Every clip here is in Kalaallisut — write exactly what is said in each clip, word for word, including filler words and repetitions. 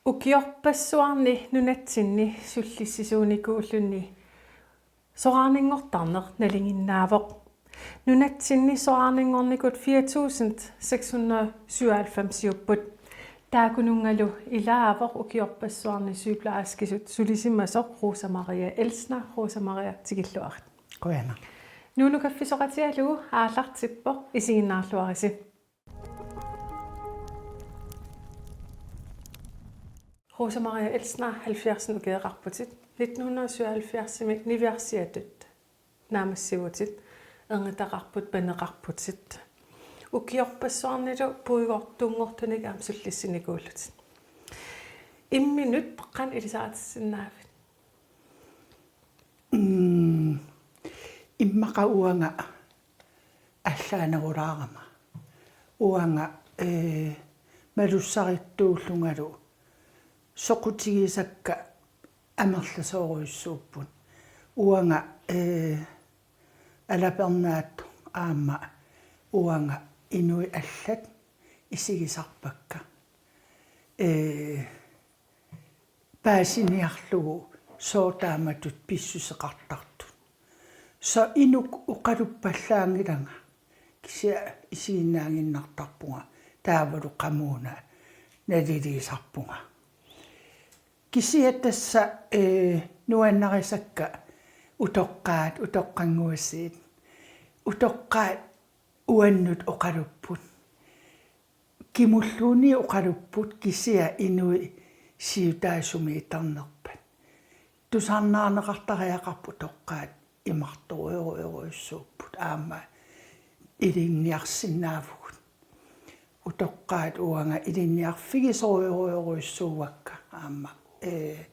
Ukiorpassuarni nunatsinni sullissisuunikuulluni soraarninngortarneq nalinginnaavoq. Nunatsinni soraarninngornikut fire tusind seks hundrede syvoghalvfemsiupput. Taakkununngalu ilaavoq ukiorpassuarni sygeplejerskisut sulisimasoq Rosa Maria Elsner. Rosa Maria, tikilluarit. Qujanaq. Nuunu kaffisoqatigalugu aallartippoq, isiginnaarluarisi. Rosa Maria Elsner, halvfjerdsinik ukioqarputit, nitten hundrede og syvoghalvfjerdsimi niviarsiatut naammassivutit, erngitaqarput, paneqarputit. Ukiorpassuarnilu puigortunngortunik aamma sullissinikuullutit. Imminut qanoq ilisaritissinnaaviuk? Mm, immaqa uanga allaanerulaarama. Uanga, eh, malussarittuullungalu soqutigisakka amerlasoorujussuupput. Uanga, eh, alapernaattoq aamma uanga inuit allat isigisarpakka. Eh, paasiniarlugu sooq taamatut pissuseqartartut. Soorlu inuk oqaluppallaanngilanga, kisianni isiginnaaginnartarpunga taavalu qamuuna naliliisarpunga. Kisianni tassa, eh, nuannarisakka utoqqaat, utoqqannguasiit. Utoqqaat uannut oqalupput. Kimulluunniit oqalupput, kisianni inuit siutaassumiittarnerpat. Tusarnaarneqartariaqarput utoqqaat imartorujorujorujussuupput aamma ilinniarsinnaavugut. Utoqqaat uanga ilinniarfigisorujorujorujussuuakka aamma, eh,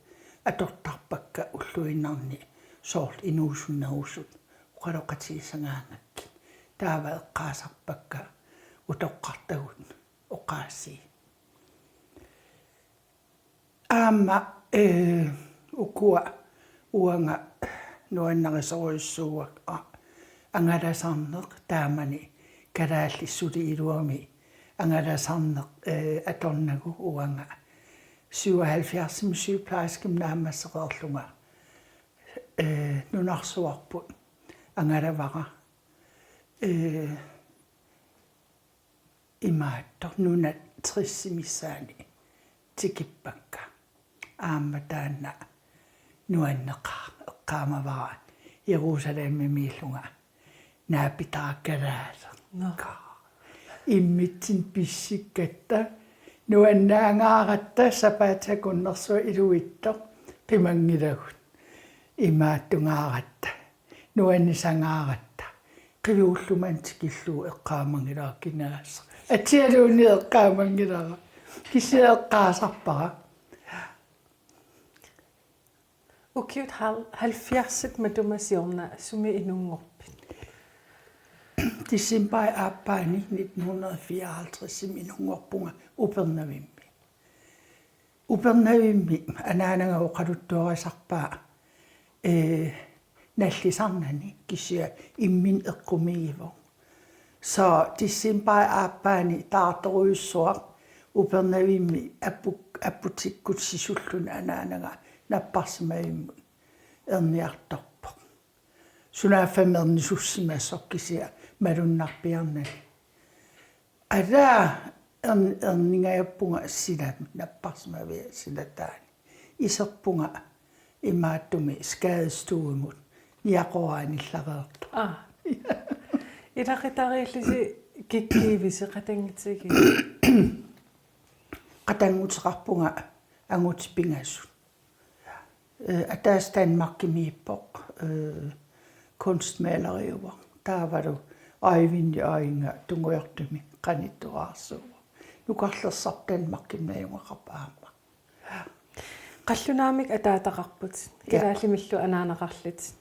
atortarpakka ulluinnarni soorlu inuusunnerusut oqaloqatigisagaangakkit. Taava eqqaasarpakka utoqqartagut oqaasii. Aamma, eh, ukua uanga nuannarisorujussuuakka, a-, angalasarneq taamani kalaallit suli iluamik angalasarneq, eh, atornagu uanga syvoghalvfjerdsimi sygeplejerskimik naammassereerlunga, eh, nunarsuarput angalavara. Eh, imaattoq nunat tressit missaanni tikippakka. Aamma taanna nuanneqaaq, eqqaamavara Jerusalemimiillunga naapitaakalaala. Nå. Immitsinnut pissikkatta, nuannaangaaratta, sapaatip akunnersuaq iluitsoq qimanngilagut. Imaattungaaratta, nuannisangaaratta. Qiviullumanni tikillugu eqqaamanngilara kinaasa. Atsialuunniit eqqaamanngilara. Kisianni eqqaasarpara. Ukiut hal-, halvfjerdsit matuma siorna sumi inunngorpit? Decembarip aappaani nitten hundrede fireoghalvtredsimi inunngorpunga Upernavimmi. Upernavimmi anaanaga oqaluttuarisarpaa, eh, nallisarnani, kisianni imminut eqqumiigivoq. Så decembarip aappaani taartorujussuaq Upernavimmi apu-, aputikkut sisulluni anaanaga napparsimavimmut erniartorpoq. Sunaaffa erniussimasoq, kisianni malunnarpiarnani. Alaa, ern-, erningajappunga sila napparsimavia silataani. Iserpunga imaattumik skadestuemut niaqoraanillareerpoq. Aa. Ilaqutariillusi kikkuuvisi, qatanngutigiuk? Qatannguteqarpunga angutit pingasut. Eh, ataaseq Danmarkimiippoq, eh, kunstmaleriuvoq. Taavalu Øjvind Øjenga tungujortumik qanittuararsuuvoq. Nukarlersarput Danmarkimi najugaqarpoq aamma. Qallunaamik ataataqarputit, ja, kalaallimillu anaanaqarlutit.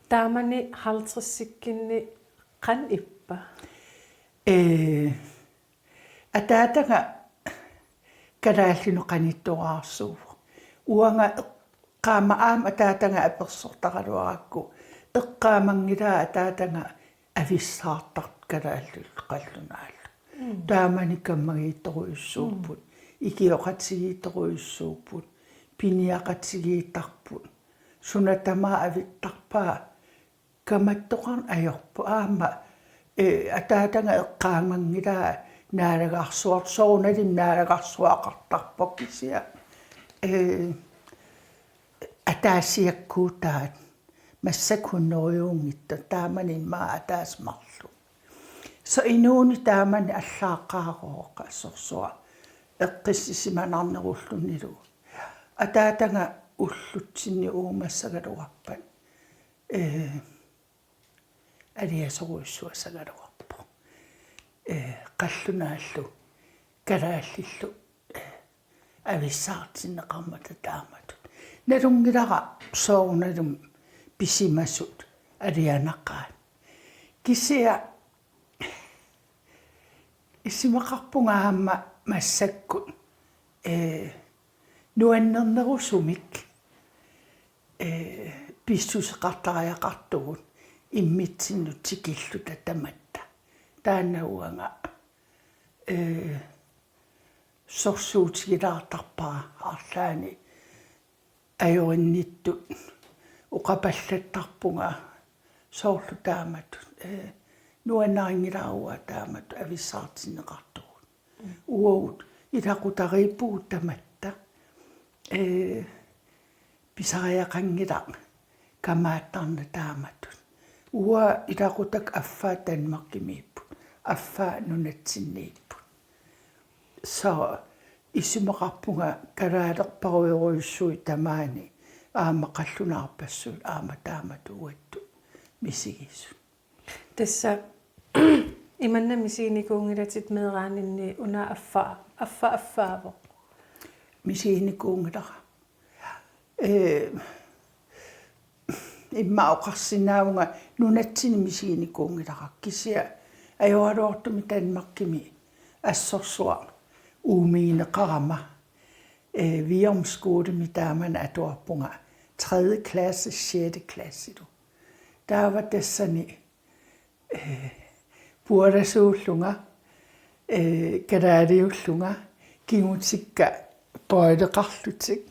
Taamani halvtredsikkinni qanoq ippa? Eh, ataataga kalaallinut qanittuararsuuvoq. Uanga eqqaama-, aamma ataataga apersortaraluarakku, eqqaamanngilara ataataga avissaartartoq kalaallit qallunaallu. Mm. Taamani kammagiittorujussuupput. Mm. ikioqatigiittorujussuupput, piniaqatigiittarput, suna tamaat avittarpaa kamattoqarneq ajorpoq aamma, eh, ataataga eqqaamanngilaa naalagarsuar-, soorunalimi naalagarsuaqartarpoq kisianni, eh, ataasiakkuutaat massakkut hunnorujuunngitsoq taamani immaqa ataaseq marluk. Soorlu inuuneq taamani allaaqqaarooq assorsuaq eqqissisimanarnerullunilu. Ataataga ullutsinni uumassagaluarpat, eh, aliasorujussuassagaluarpoq. Eh, qallunaallu, kalaallillu, eh, avissaartinneqarmata taamatut. Nalunngilara soorunalimi pisimasut alianaqaat. Kisianni isumaqarpunga aamma massakkut, eh, nuannernerusumik, eh, pissuseqartariaqartugut immitsinnut tikilluta tamatta. Taanna uanga, eh, sorsuutigilaartarpara arlaanni ajorinnittut oqapallattarpunga soorlu taamatut, eh, nuannarinngilara uanga taamatut avissaartinneqartugut. Uagut ilaqutariippugut tamatta, eh, pisariaqanngilaq kamaattarneq taamatut. Uanga ilaqutakka affaa Danmarkimiipput, affaa nunatsinniipput. Soorlu isumaqarpunga kalaalerparujorujussuit tamaani aamma qallunaarpassuit aamma taamatut uattut misigisut. Tassa imanna misiginikuunngilatit meeraaninni una affaa, affaa affaavoq. Misiginikuunngilara. Eh, immaqa oqarsinnaavunga nunatsinni misiginikuunngilara kisianni ajoraluartumik Danmarkimi assorsuaq uumigineqarama, eh, Virum Skolemi taamani atuarpunga tredje klasse, sjette klasselu. Taava tassani, eh, pualasuullunga, eh, kalaaliullunga, kingutikka poileqarlutik.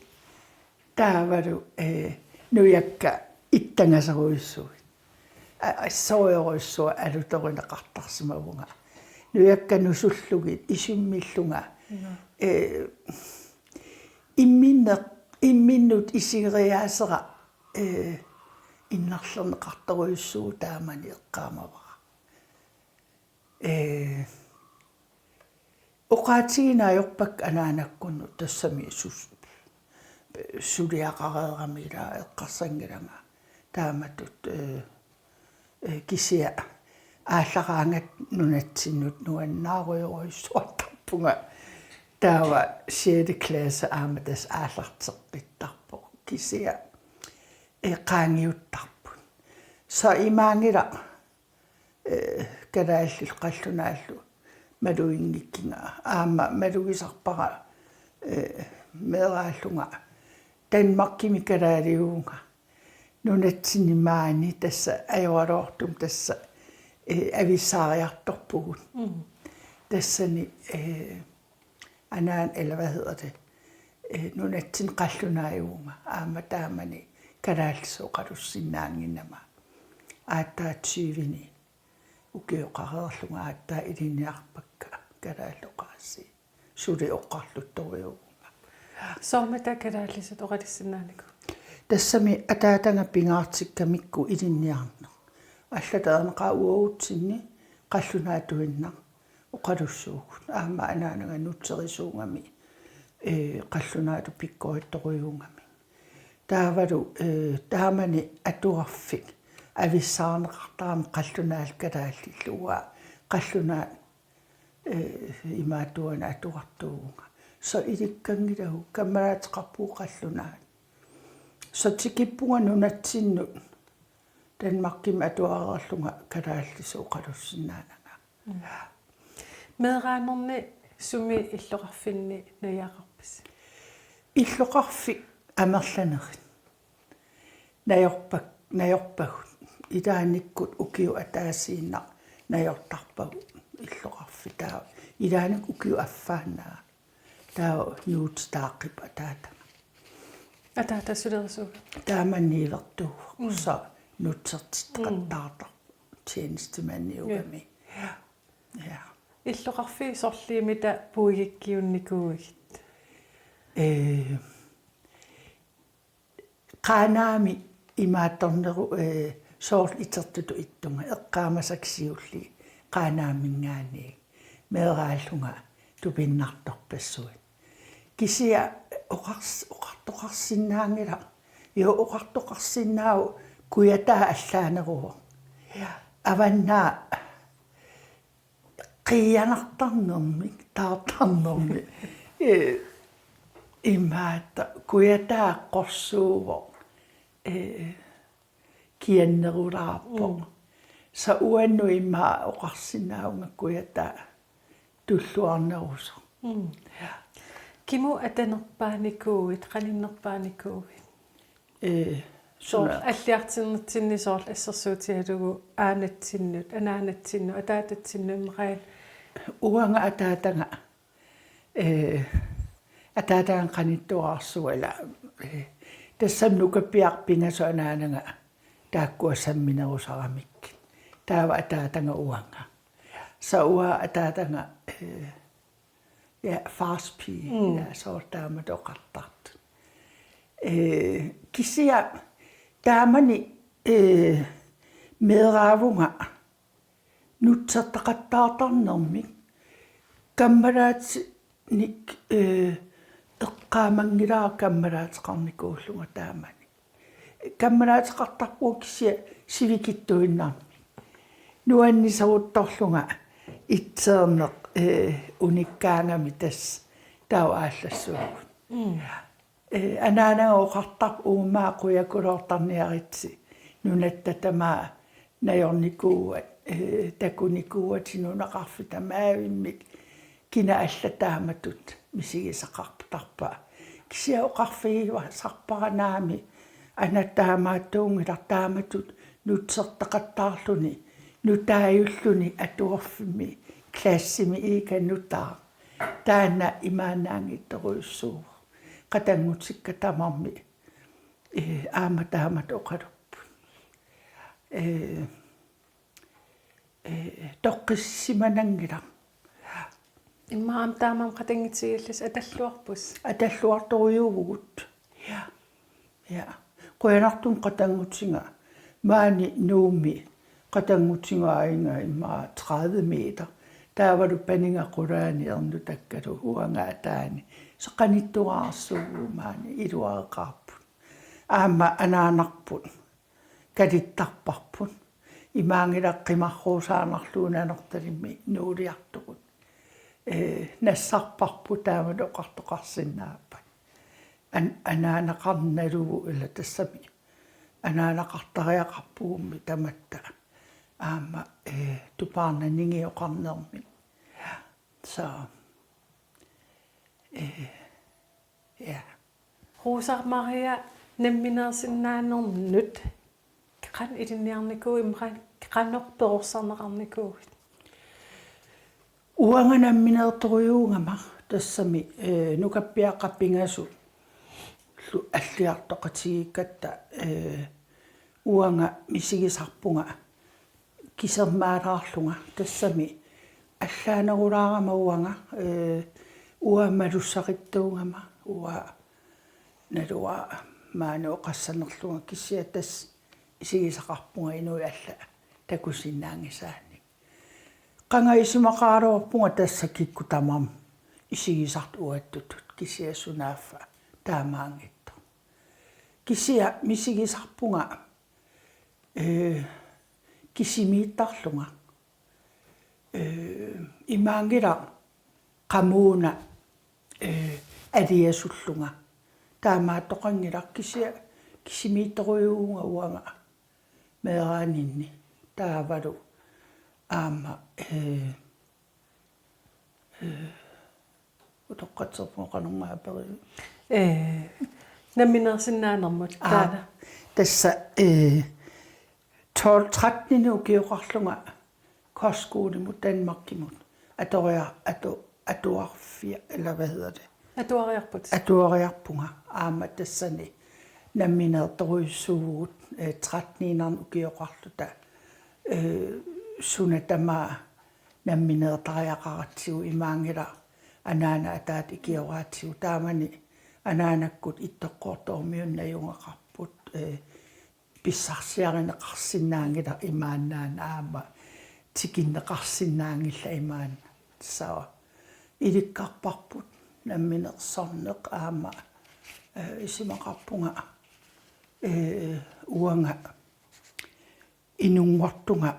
Taavalu, eh, nujakka ittangasorujussuit. A-, assorujorujussuaq alutorineqartarsimavunga. Nujakka nusullugit isummillunga. Nå. Eh, imminneq-, imminnut isigeriaasera, eh, innarlerneqartorujussuuvoq taamani eqqaamavara. Eh, oqaatigineq ajorpakka anaanakkunnut tassami sus-, suliaqareerami ila eqqarsanngilanga taamatut, eh, eh, kisianni aallaraangatta nunatsinnut nuannaarujorujussuartarpunga. Taava sjette klasse aamma tassa aallarteqqittarpoq kisianni, eh, qaangiuttarput. Soorlu imaanngilaq, eh, kalaallillu qallunaallu maluginngikkiga. Aamma malugisarpara, eh, meeraallunga Danmarkimi kalaaliuvunga. Nunatsinni maani tassa ajoraluartumik tassa, eh, avissaariartorpugut. Mm. Tassani, eh, anaana, eller hvad hedder det, eh, nunatsinni qallunaajuvunga. Aamma taamani kalaallisut oqalussinnaannginnama. Aatsaat tyveni ukioqareerlunga aatsaat ilinniarpakka kalaallit oqaasii. Suli oqarluttorujuuvunga. Soormita kalaallisut oqalussinnaanikuuit? Tassami ataataga pingaartikkamikku ilinniarneq. Allatut aernaqaaq uagutsinni qallunaatuinnaq oqalussuugut. Aamma anaanaga nutserisuugami, eh, qallunaatut pikkorittorujuugami. Taavalu, eh, taamani atuarfik avissaarneqartarami qallunaallu kalaallillu uanga qallunaat, eh, imaattuani atuartuuvunga. Soorlu ilikkanngilagut, kammalaateqarpugut qallunaat. Soorlu tikippunga nunatsinnut Danmarkimi atuareerlunga kalaallisut oqalussinnaananga. Mm. Meeraanerni sumi illoqarfinni najugaqarpisi? Illoqarfik amerlanerit. Najorpak-, najorpagut. Ilaannikkut ukiut ataasiinnaq najortarpagut illoqarfik taava. Ilaannikkut ukiup affaannaa. Taava nuutitaaqqippoq ataatama. Ataata sulerisuuvoq. Taama niuertuuvoq. Mm. Soorlu nuutsertitseqattaartarpoq tjenestemandiugami. Ja. Ja. Illoqarfiit sorliit-mita puigikkiunnikuuigit? Ee, Qaanaami imaattorneru, ee, soorlu itertutut ittunga eqqaamasakka siulliit Qaanaaminngaanniit meeraallunga tupinnartorpassuit. Kisianni oqars-, oqartoqarsinnaanngilaq. Joo, oqartoqarsinnaavoq, kujataa allaaneruvoq. Avannaa qiianartarnermik, taartarnermik. Ee, imaattoq, kujataa qorsuuvoq. Ee, kiannerulaarpoq. Mm. Soorlu uannut ima oqarsinnaavunga kujataa tulluarnerusoq. Mm. Kimut atanerpaanikuuit, qaninnerpaanikuuit? Ee, soorlu suna- alliartornitsinni soorlu assersuutigalugu aanatsinnut, anaanatsinnut, ataatatsinnut immaqa. Uanga ataataga, ee, ataataga qanittuararsuuvoq, ila, ee, tassami nukappiaraq pingasut anaanaga taakkua samminerusaramikkit. Taava ataataga uanga. Soorlu uanga ataataga, ee, ja, farspige, mm, ja, soorlu taamatut oqartartut. Ee, kisianni taamani, ee, meeraavunga nuutsertaqattaartarnermik kammalaatinik, ee, eqqaamanngilara kammalaateqarnikuullunga taamani. Kammalaateqartarpunga kisianni sivikitsuinnarmik. Nuannisaruttorlunga itseerneq, ee, unikkaangami tassa taava aallassuugut. Mm. Ee, anaanaga oqartarpoq: Uumaa, qujakuloortarniaritsi. Nunatta tamaat najornikuuat, ee, takunikuuatit nunaqarfik tamaavimmik. Kina alla taamatut misigisaqartarpa? Kisianni oqarfigisarpara naamik, ana taamaattuunngilaq, taamatut nuutsertaqattaarluni, nutaajulluni atuarfimmi, klassimi iika nutaaq. Taanna imaannaanngitsorujussuuvoq. Qatanngutikka tamarmik, ee, aamma taamatut oqalupput. Ee, ee, toqqissisimananngilaq. Immaqa aamma taamaammat qatanngutigillusi atalluarpusi? Atalluartorujuuvugut. Ja. Ja. Qujanartumik qatanngutiga. Maani Nuummi qatanngutiga aajuna immaqa tredive meter. Taavalu paniga qulaani ernutakkalu uanga ataani. Soorlu qanittuararsuuvugut, maani iluareqaarput. Aamma anaanarput kalittarparput. Imaanngilaq qimarruusaarnarlugu Nanortalimmi nuuliartugut. Ee, nassarparput, taamatut oqartoqarsinnaappat. An-, anaanaqarnalugu, ila, tassami anaanaqartariaqarpugummi tamatta. Aamma, ee, tupaarnaningioqarnermi. Så, ee, ja. Rosa Maria, nammineersinnaanernut qanoq ilinniarnikuuit, immaqa qanoq perorsarneqarnikuuit? Uanga nammineertorujuugama tassami, ee, nukappiaqqat pingasut lu-, alliartoqatigiikkatta, ee, uanga misigisarpunga kisermaalaarlunga, tassami allaanerulaarama uanga, ee, uanga malussarittuugama, uanga naluara maani oqassanerlunga, kisianni tassa isigisaqarpunga inuit allat takusinnaanngisaannik. Qanga isumaqaraluarpunga tassa kikkut tamarmik isigisartut uattutut, kisianni sunaaffa taamaanngitsoq. Kisianni misigisarpunga, ee, kisimiittarlunga. Ee, imaanngilaq qamuuna, ee, aliasullunga. Taamaattoqanngilaq, kisianni kisimiittorujuuvunga uanga meeraaninni. Taavalu aamma, ee, ee, utoqqatserpunga qanormaa aperiuk. Ee, nammineersinnaanermut. Aa, taanna. Tassa, ee, tolv tretten ukioqarlunga kostskolemut Danmarkimut. Atoria-, ato-, atuarfia, eller hvad hedder det? Atuariarput. Atuariarpunga aamma tassani nammineertorujussuuvugut, eh, tretteniinnarni ukioqarluta, eh, suna tamaat nammineertariaqaratsigu, imaanngilaq anaana ataata ikioraatigut, taamani anaanakkut Ittoqqortoormiunut najugaqarput, eh, pissarsiarineqarsinnaanngilaq imaannaannaq aamma tikinneqarsinnaanngillat imaannaannaq. Tassa ilikkarparput namminersorneq aamma, eh, isumaqarpunga, eh, uanga inunngortunga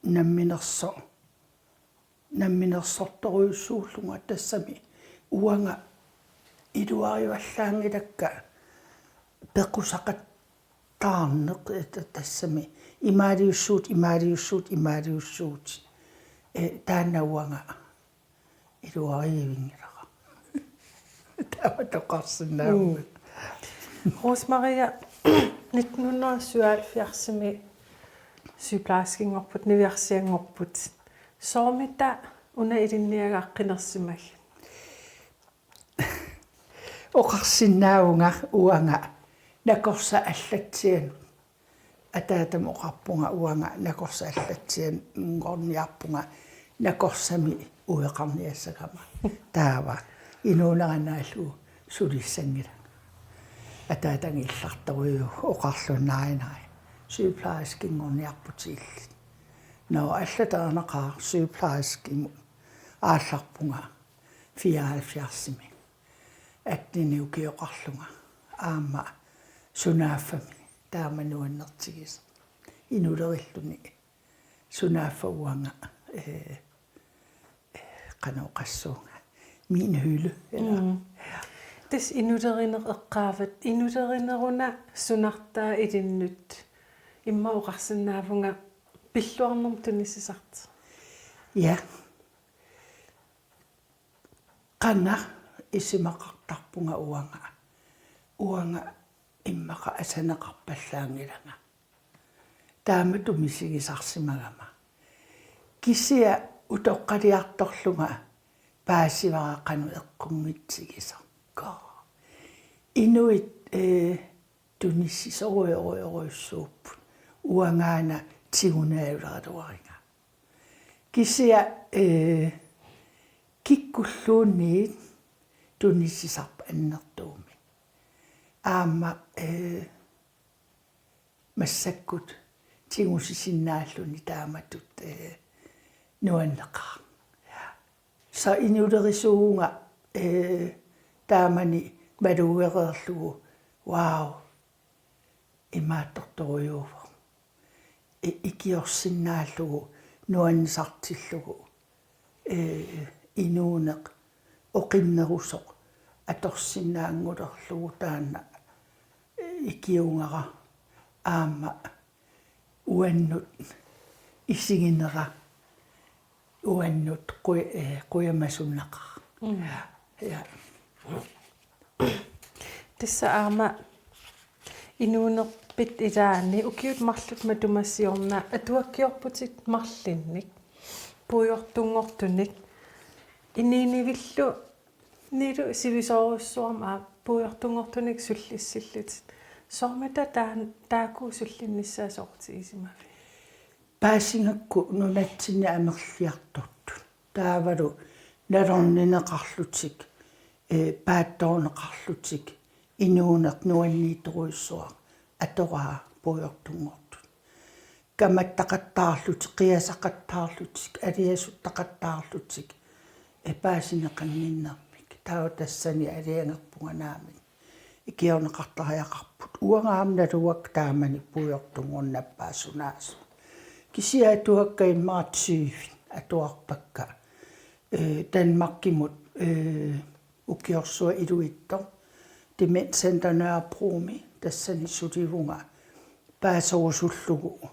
namminerso-, namminersortorujussuullunga, tassami uanga iluarivallaanngilakka pequsaqattaarneq, eh, ta-, tassami imaaliussuut, imaaliussuut, imaaliussuut. Eh, taanna uanga iluarivinngilara. Taama oqarsinnaavunga. Mm. Rosemaria, nitten hundrede syvoghalvfjerdsimi sygeplejerskinngorput, niviarsianngorput. Soormita una ilinniagaq qinersimagit? Oqarsinnaavunga uanga nakorsap allatsianut. Ataatama oqarpunga uanga nakorsap allatsianngorniarpunga nakorsami ueqarniassagama. Taava inuunera naallugu sulissanngilanga. Ataatangillartoruju oqarlunnarinai: Sygeplejerskinngorniarputit illit. Nå, allataaneqaaq sygeplejerskimut aallarpunga fireoghalvfjerdsimi. Attenimi ukioqarlunga aamma sunaaffami taama nuannertigisoq. Inulerilluni sunaaffa uanga, eh, eh, qanoq oqassuunga, min hylde, eller? Mm. Tassa inulerineq eqqaavat, inulerineruna sunartaa ilinnut, immaqa oqarsinnaavunga pilluarnermut tunissisartoq. Ja. Qanga isumaqartarpunga uanga. Uanga immaqa asaneqarpallaanngilanga. Taamatut misigisarsimagama. Kisianni utoqqaliartorlunga paasivara qanoq eqqunngitsugisoq. Inuit, eh, tunissisorujorujorujussuupput. Uangaana tigunaajulaaraluariga. Kisianni, eh, kikkulluunniit tunissisarput annertuumik. Aamma, eh, massakkut tigusisinnaalluni taamatut, eh, nuanneqaaq. Soorlu inulerisuuvunga, eh, taamani malugereerlugu, wow, imaattortorujuuvoq. I-, ikiorsinnaallugu nuannisartillugu, eh, inuuneq oqinnerusoq atorsinnaanngulerlugu taanna, eh, ikiugara aamma uannut isiginera uannut qu-, eh, qujamasunnaqaaq. Mm. Ja. Tassa aamma inuunerpit ilaanni ukiut marluk matuma siorna atuakkiorputit marlunnik puigortunngortunik, inuunivillu nilu sivisoorujussuarmik aamma puigortunngortunik sullissillutit. Soormita taan-, taakku sullinnissaat soqutigisimavit? Paasigakku nunatsinni amerliartortut. Taavalu nalornineqarlutik, eh, paatsoorneqarlutik, inuuneq nuanniittorujussuaq atoraa puigortunngortut. Kamattaqattaarlutik, qiasaqattaarlutik, aliasuttaqattaarlutik, eh, paasineqannginnermik. Taava tassani aliangerpunga naamik ikiorneqartariaqarput. Uanga aamma naluakka taamani puigortunngornappaa sunaasut. Kisianni atuakka immaqa tyve atuarpakka. Eh, Danmarkimut, eh, ukiorsuaq iluitsoq. Demenscenter Nørrebromi tassani sulivunga paaserusullugu.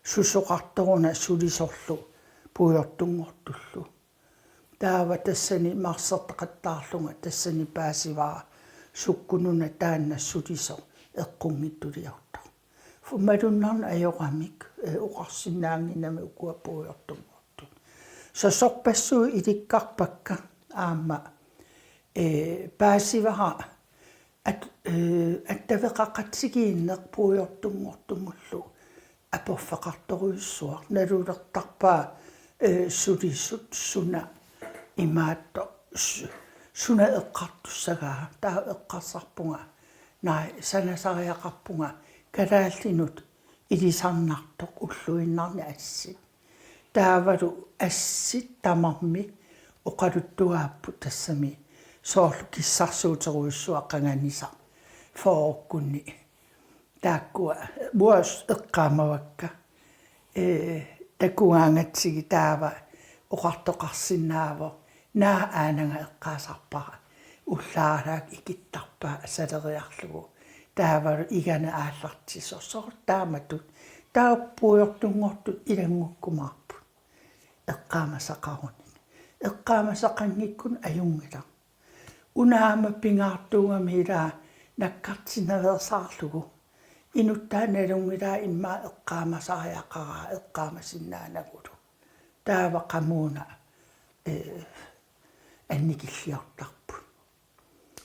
Susoqartoruna sulisorlu puigortunngortullu. Taava tassani marsertaqattaarlunga tassani paasivara sukkununa taanna sulisoq eqqunngitsuliortoq. Malunnarneq ajoramik, eh, oqarsinnaannginnami ukua puigortunngortut. Soorlu sorpassuit ilikkarpakka aamma, Ee, paasivara at-, ee, attaveqaqatigiinneq puigortunngortumullu aporfeqartorujussuaq, nalulertarpaa, ee, sulisut suna imaattoq su-, suna eqqartussagaa, taava eqqarsarpunga, naak sanasariaqarpunga kalaallinut ilisarnartoq ulluinnarni assit. Taavalu assit tamarmik oqaluttuaapput tassami soorlu kissarsuuterujussuaq qanganisaq fyrrekkunni. Taakkua uanga eqqaamavakka. Ee, takugaangatsigit taava oqartoqarsinnaavoq: Naak, aanaga eqqaasarpara. Ullaaraq ikittarpaa saleriarlugu. Taavalu igani aallartisoq, soorlu taamatut. Taava puigortunngortut ilanngukkumaarput eqqaamasaqarunik. Eqqaamasaqanngikkuni ajunngilaq. Una aamma pingaartuugami ilaa nakkartinnaveersaarlugu. Inuttaaq nalunngilaa immaqa eqqaamasariaqaraa eqqaamasinnaanagulu. Taava qamuuna, ee, annikilliortarput.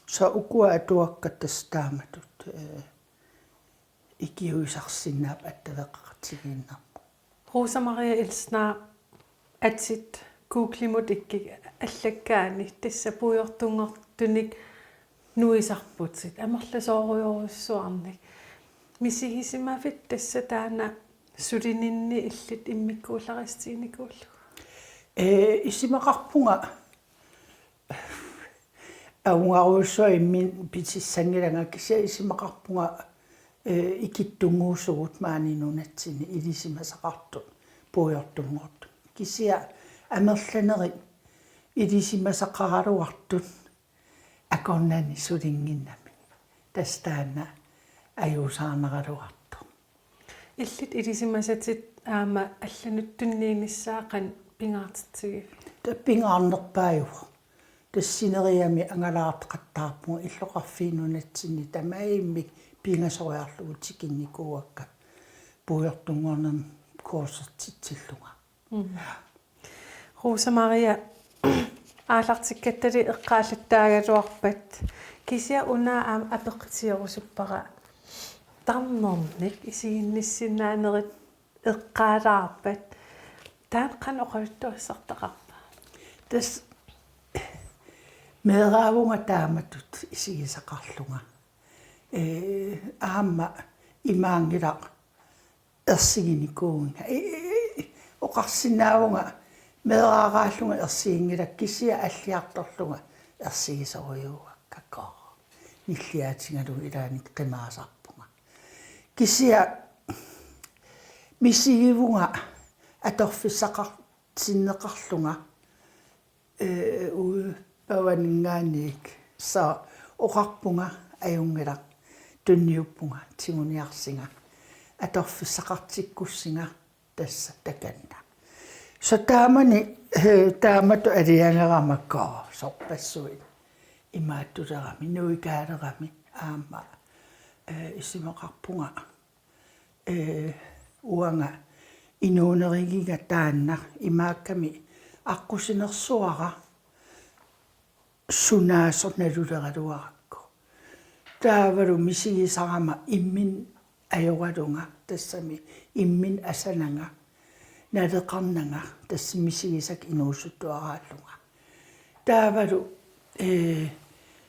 Soorlu ukua atuakkat tassa taamatut, ee, ikiuisarsinnaapput attaveqaqatigiinnermut. Rosa Maria Elsner, atit Googlemut ikkik allakkaanni tassa puigortunngortunik nuisarputit, amerlasoorujorujussuarnik. Misigisimavit tassa taanna sulininni illit immikkuullarissuunikuullugu? Ee, isumaqarpunga, avungarujussuaq imminut pitissanngilanga, kisianni isumaqarpunga, ee, ikittunnguusugut maani nunatsinni ilisimasaqartut puigortunngortut. Kisianni amerlanerit ilisimasaqaraluartut akornanni sulinnginnamik. Tassa taanna ajuusaarnaraluartoq. Illit ilisimasatit aamma allanut tunniunissaa qanoq pingaartitsigivit? Taava pingaarnerpaajuvoq. Tassa sineriammi angalaartoqattaarpunga, illoqarfiit nunatsinni tamarmik pingasoriarlugu tikinnikuuakka puigortunngornermi kursertitsillunga. Mm. Rosa Maria, aallartikkattali eqqaallattaagaluarpat, kisianni una aamma apeqqutigerusuppara: Tarnernik isiginnissinnaanerit eqqaalaarpat, taanna qanoq oqaluttuassartaqarpa? Tassa meeraavunga taamatut isigisaqarlunga. Ee, aamma imaanngilaq ersiginikuuvunga. Ee, oqarsinnaavunga meeraaraallunga ersiginngilakka, kisianni alliartorlunga ersigisorujuuakka. Koo, nilliaatigalugu ilaanni qimaasarpunga. Kisianni misigivunga atorfissaqartinneqarlunga, ee, uagut pavaninngaanniit, soorlu oqarpunga: Ajunngilaq, tunniuppunga tiguniarsinga, atorfissaqartikkussinga tassa takanna. Soorlu taamani, ee, taamatut aliangerama, koo, sorpassuit imaattulerami, nuikaalerami aamma, ee, isumaqarpunga, ee, uanga inuunerigiga taanna, imaakkami aqqusinersuara sunaasoq naluleraluarakku. Taavalu misigisarama imminut ajoralunga, tassami imminut asananga, naleqarnanga, tassa misigisakka inuusuttuaraallunga. Taavalu, ee,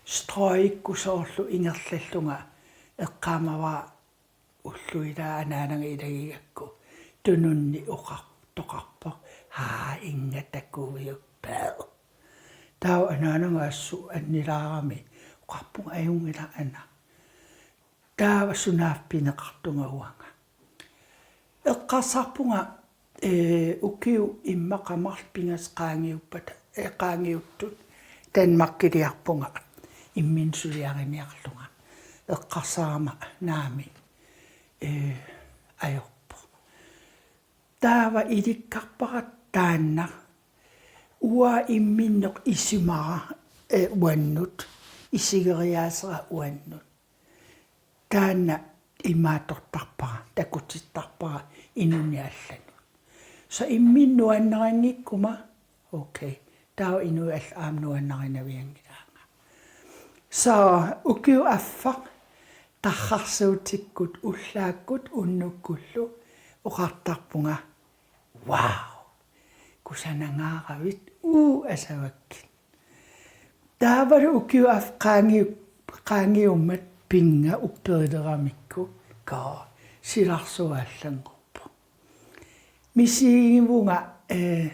strøgikkut soorlu ingerlallunga eqqaamavara ullut ilaat anaanaga ilagigakku tununni oqartoqarpoq: Haa, inga takuviuppaa. Taava anaanaga assut annilaarami oqarpunga: Ajunngilaq, ana. Taava sunaaffa pineqartunga uanga. Eqqarsarpunga, ee, ukiut immaqa marluk pingasut qaangiuppata, ee, qaangiuttut Danmarkiliarpunga imminut suliariniarlunga. Eqqarsarama: Naamik, ee, ajorpoq. Taava ilikkarpara taanna: Uanga imminut isumara, ee, uannut, isigeriaasera uannut. Taanna imaattortarpara, takutittarpara inunnik allanut. Soorlu imminut nuannaranngikkuma, okay, taava inuit allat aamma nuannarinavianngilaannga. Så ukiup affaq tarrarsuutikkut ullaakkut unnukkullu oqartarpunga: Wow! Kusanangaaravit uu asavakkit. Taavalu ukiup af-, qaangiu-, qaangiummat pinnga upperileramikku, kaa, silarsuaq allanngorpoq. Misigivunga, eh,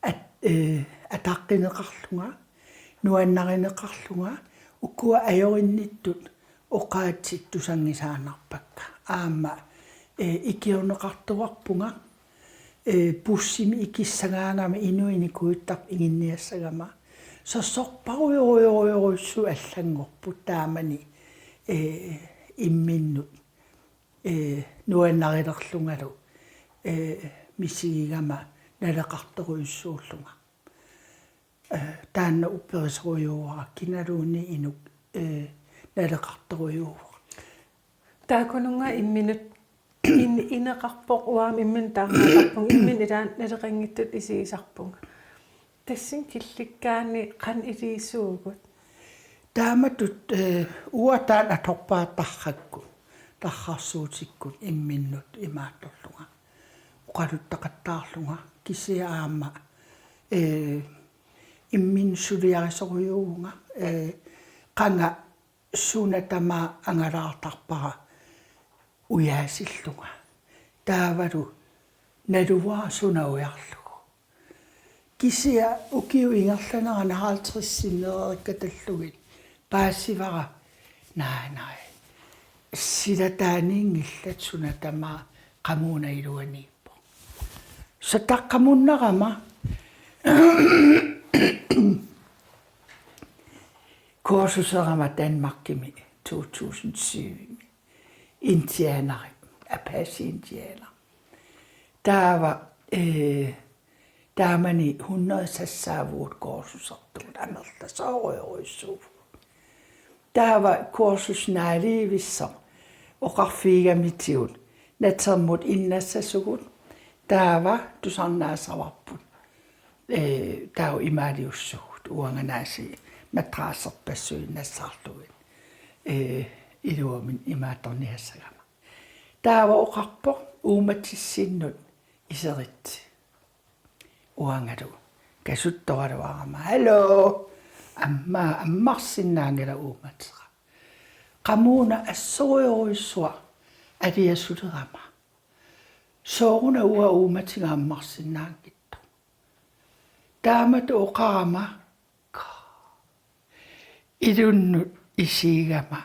at-, eh, ataqqineqarlunga, nuannarineqarlunga, ukua ajorinnittut oqaatsit tusanngisaannarpakka. Aamma, eh, ikiorneqartuarpunga, eh, bussimi ikissagaangama inuinik kujuttarput iginniassagama. Sorsorparujorujorujorujussuit allanngorput taamani, eh, imminnut, eh, nuannarilerlungalu, eh, misigigama naleqartorujussuullunga. Eh, taanna upperisorujuuara kinaluunniit inuk, eh, naleqartorujuuvoq. Taakkununnga imminut in-, ineqarpoq, uanga imminut taarneqarpunga, imminut ilaanni naleqanngitsutut isigisarpunga. Tassani killikkaanni qanoq iliuusuugut? Taamatut, eh, uanga taanna atorpara tarrakkut, tarrarsuutikkut imminnut imaattorlunga oqaluttaqattaarlunga, kisianni aamma, eh, imminut suliarisorujuuvunga, eh, qanga suna tamaat angalaartarpara ujaasillunga. Taavalu naluara suna ujarlugu. Kisianni ukiut ingerlaneranni halvtreds sinnereerikkattallugit paasivara: Naa, naa. Silataaniinngillat suna tamaat qamuuna iluaniippoq. Soorlu qamunnarama kursuserama Danmarkimi to tusind syvimi. Indianeri, Apache indianer. Taava, eh, taamani hundrede sassaavugut kursusertugut, amerlasoorujorujussuuvugut. Taava kursus naalivissoq oqarfigigamitigut natermut innassasugut, taava tusarnaassavarput, eh, taava imaaliussugut, uanganaasi madraaserpassuit nassaarlugit, eh, iluamik imaattorniassagama. Taava oqarpoq: Uummatissinnut iseritsi. Uangalu kasuttoraluarama: Hallo! Amma, ammarsinnaanngilaq uummatera. Qamuuna assorujorujussuaq aliasulerama. Sooruna uanga uummatiga ammarsinnaanngitsoq? Taamatut oqarama, kaa, ilunnut isigigama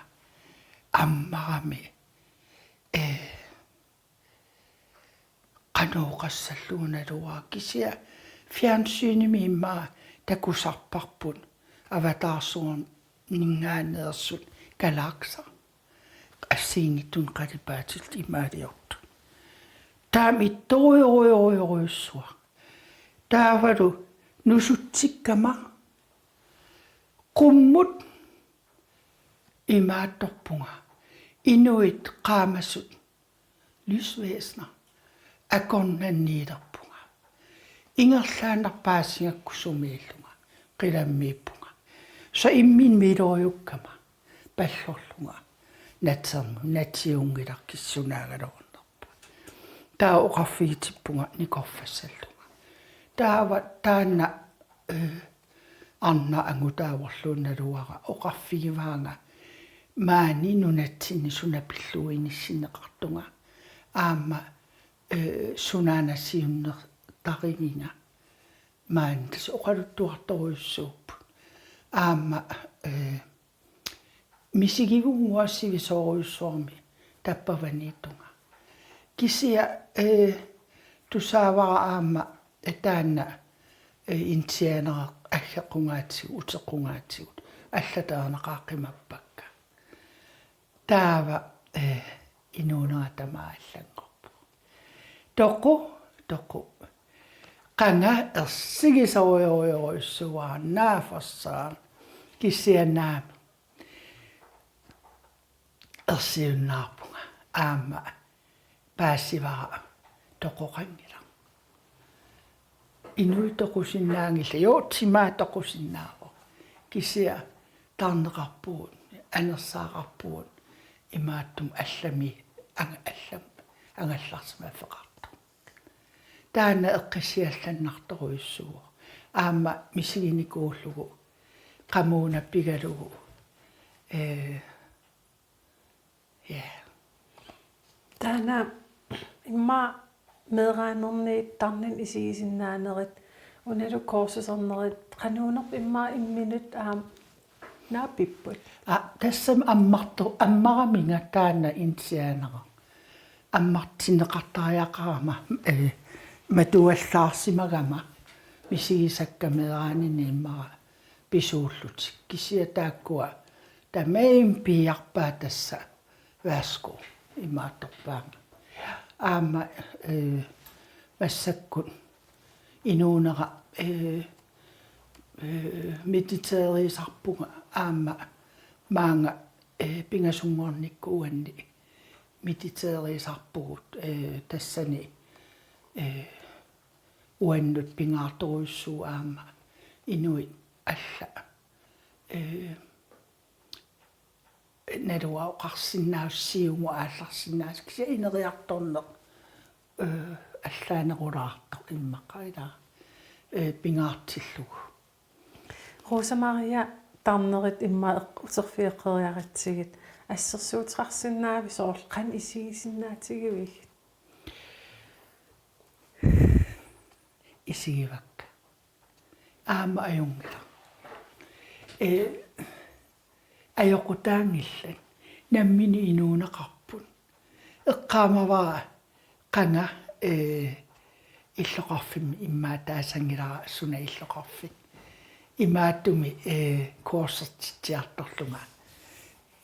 ammarami, eh, qanoq oqassallugu naluara, kisianni fjernsynimi immaqa takusarparput avataarsuarninngaanneersut galakser. Assigiinngitsunik qalipaatillit imaaliortut. Taama ittorujorujorujorujussuaq. Taavalu nusutsikkama qummut imaattorpunga: Inuit qaamasut, lysvæsener, akornanniilerpunga. Ingerlaannaq paasigakku sumiillunga qilammiippunga. Så imminut miilorujukkama pallorlunga natermut, natiunngilaq kissunaagaluarnerpa. Taava oqarfigitippunga nikorfassallunga. Taava taanna, eh, arnaq angutaavorluunnaluara oqarfigivaanga maani nunatsinni suna pillugu inissinneqartunga. Aamma, eh, sunaana siunnertarigiga. Maani tassa oqaluttuartorujussuupput. Aamma, eh, misigivunga uanga sivisoorujussuarmik tappavaniittunga. Kisianni, eh, tusaavara aamma, eh, taanna, eh, indianerit aggeqqugaatigut, uteqqugaatigut, allatarineqaaqqimappakka. Taava, eh, inuunera tamaat allanngorpoq. Toqu, toqu. Qanga ersigisorujorujorujussuara, naaffarsaa, kisianni naamik ersiunnaarpunga aamma paasivara toqoqanngilaq. Inuit toqusinnaanngillat, jo, timaa toqusinnaavoq. Kisianni taarneqarpugut, anersaaqarpugut, imaattumik allami anga-, allam angallarsimaffeqartoq. Taanna eqqissiallannartorujussuuvoq. Aamma misiginikuullugu, qamuuna pigalugu. Ee, ja. Taanna immaqa meeraanerniit tarninnik isigisinnaanerit, unalu kursusernerit, qanuunerpit immaqa imminut aamma naapipput? Aa, tassami ammartu-, ammaraminga taanna insianera. Ammartinneqartariaqarama, ee, matuallaarsimagama misigisakka meeraaninni immaqa pisuullutik. Kisianni taakkua tamarmik piiarpaat tassa. Værsgo, imaattorpaanga. Aamma, ee, massakkut inuunera, ee, ee, mediteerisarpunga aamma maanga, ee, pingasunngornikkut uanni mediteerisarpugut, ee, tassani, ee, uannut pingaartorujussuuvoq aamma inuit alla, ee, naluara oqarsinnaasoq siumut aallarsinnaasoq kisianni ineriartorneq, ee, allaanerulaartoq immaqa ilaa, ee, pingaartillugu. Rosa Maria, tarnerit immaqa eq-, uterfigeqqeriaratsigit assersuuteqarsinnaaviuk, soorlu qanoq isigisinnaatigiviuk? Isigivakka. Aamma ajunngilaq. Ee, ajoqutaanngillat. Nammineq inuunaqarput. Eqqaamavara qanga, ee, illoqarfimmi immaqa taasanngilara suna illoqarfik. Imaattumik, ee, kursertitsiartorlunga.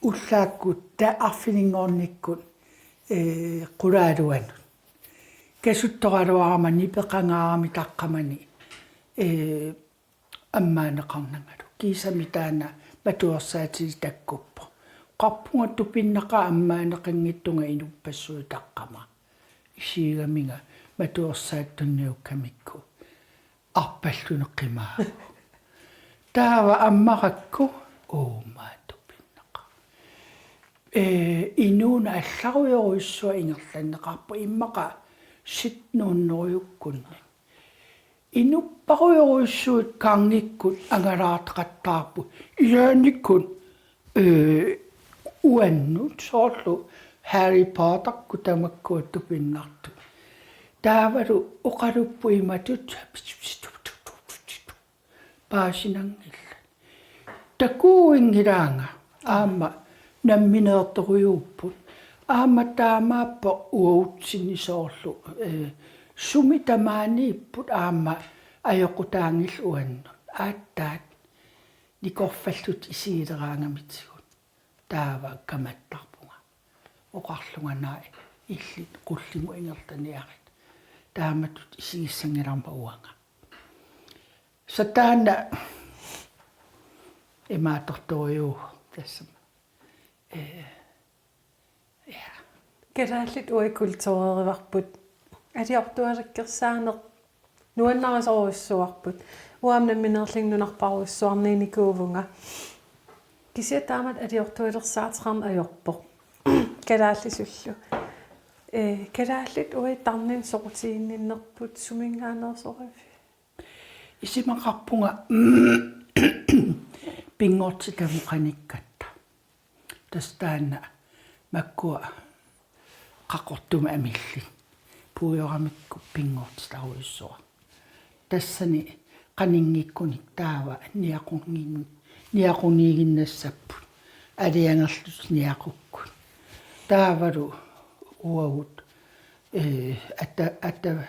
Ullaakkut taava arfininngornikkut, ee, qulaaluanut. Kasuttoraluarama nipeqangaarami taqqamani, ee, ammaaneqarnangalu. Kiisami taanna matuersaatilik takkuppoq. Oqarpunga tupinnaqaaq ammaaneqanngitsunga inuppassuit taqqama. Isigigaminga matuersaattunniukkamikku. Arpalluni qimaavoq. Taava ammarakku uumaatupinnaqa. Ee, inuuneq allarujorujussuaq ingerlanneqarpoq immaqa sitnuunnerujukkunni. Inupparujorujussuit kangikkut angalaartaqattaarput. Ilaannikkut, ee, uannut soorlu Harry Potterkut tamakkua tupinnartut. Taavalu oqalupput imatut paasinanngillat. Takuinngilaanga aamma nammineertorujuupput. Aamma taamaappoq uatsinnit soorlu, ee, sumi tamaaniipput aamma ajoqutaanngillat uannut. Aatsaat nikorfallutik isigileraangamitigut. Taava kamattarpunga. Oqarlunga naak illit qullinngup ingerlaniarit. Taamatut isigissanngilarma uanga. Soorlu taanna imaattortorujuuvoq tassami. Ee, ja. Kalaallit uagut kultureerivarput. Aliortualikkersaaneq nuannarisorujussuarput. Uanga nammineerlunga nunarparujussuarniinikuuvunga. Kisianni taamatut aliortualersaateqarneq ajorpoq. Kalaallisullu. Ee, kalaallit uagut tarninnik soqutiginninnerput suminngaanneersoraviuk? Isumaqarpunga pinngortitamut qanikkatta. Tassa taanna makkua qaqortumik amillit. Puigoramikkut pinngortitarujussuaq. Tassani qaninngikkunik taava niaqunngin-, niaqunniiginnassapput. Aliangerlutik niaqukkut. Taavalu uagut, ee, ata-, ata-,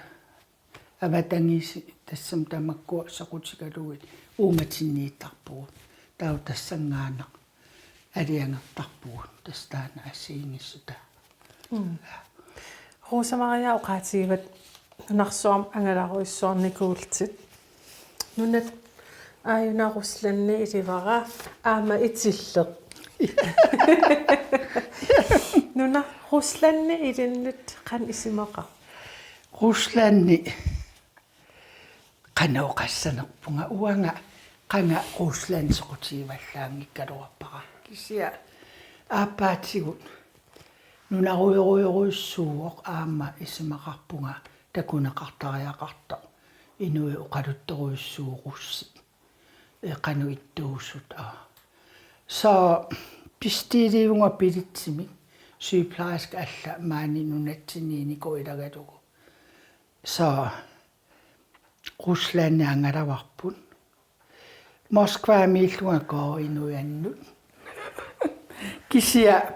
avatangiisit tassami tamakkua soqutigalugit uummatinniittarpugut. Taava tassanngaannaq aliangertarpugut tassa taanna assigiinngissutaat. Mm. Rosa Maria oqaatigivat nunarsuarmi angalarujussuarnikuullutit. Nunat aajuna Ruslandi ilivara aamma itilleq. Nuna Ruslandi ilinnut qanoq isumaqarpa? Ruslandi qanoq oqassanerpunga uanga Qanga Rusland soqutigivallaanngikkaluarpara. Kisianni aappaatigut nunarujorujorujussuuvoq aamma isumaqarpunga takuneqartariaqartoq inuit oqaluttorujussuuvoq russit. Ee, qanoq ittuusut aa. Så bestilliivunga billetsimik sygeplejerske alla maani nunatsinniinnikoq ilagalugu. Så Ruslandimi angalavarput. Moskvamiillunga koorup inuiannut. Kisianni,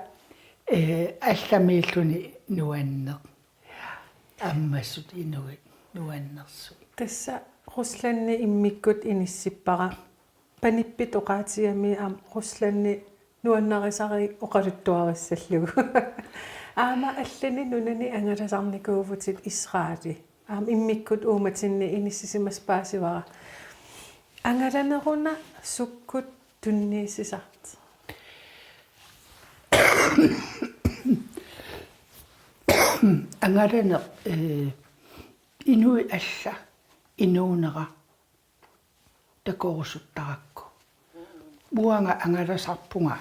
eh, allamiilluni nuanneq. Ammasut inuit nuannersut. Tassa Ruslandi immikkut inissippara. Panippit oqaatigami aamma Ruslandi nuannarisarigaarput oqaluttuarissallugu. Aamma allani nunani angalasarnikuuvutit Israeli. Aamma immikkut uummatinni inissisimasat paasivara. Angalaneruna sukkut tunniussisarpit? Angalaneq, eh, inuit alla inuunera takorusuttarakku. Uanga angalasarpunga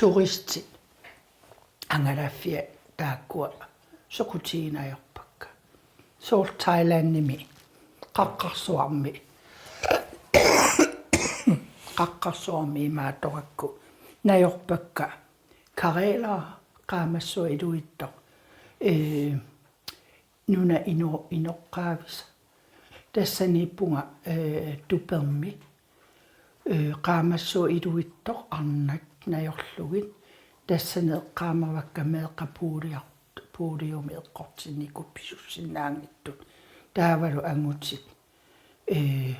turistit angalaffiat taakkua soqutiginajorpakka. Soorlu Thailandimi qaqqarsuarmi, qaqqarsuarmi imaattorakku najorpakka kareelaa qaamassuaq iluitsoq. Ee, nuna ino-, inoqqaavisa. Tassaniippunga, eh, tupermi, eh, qaamassuaq iluitsoq arnat najorlugit. Tassani eqqaamavakka meeqqat puuliart-, puuliumi eqqortinnikut pisussinnaanngitsut. Taavalu angutit, eh,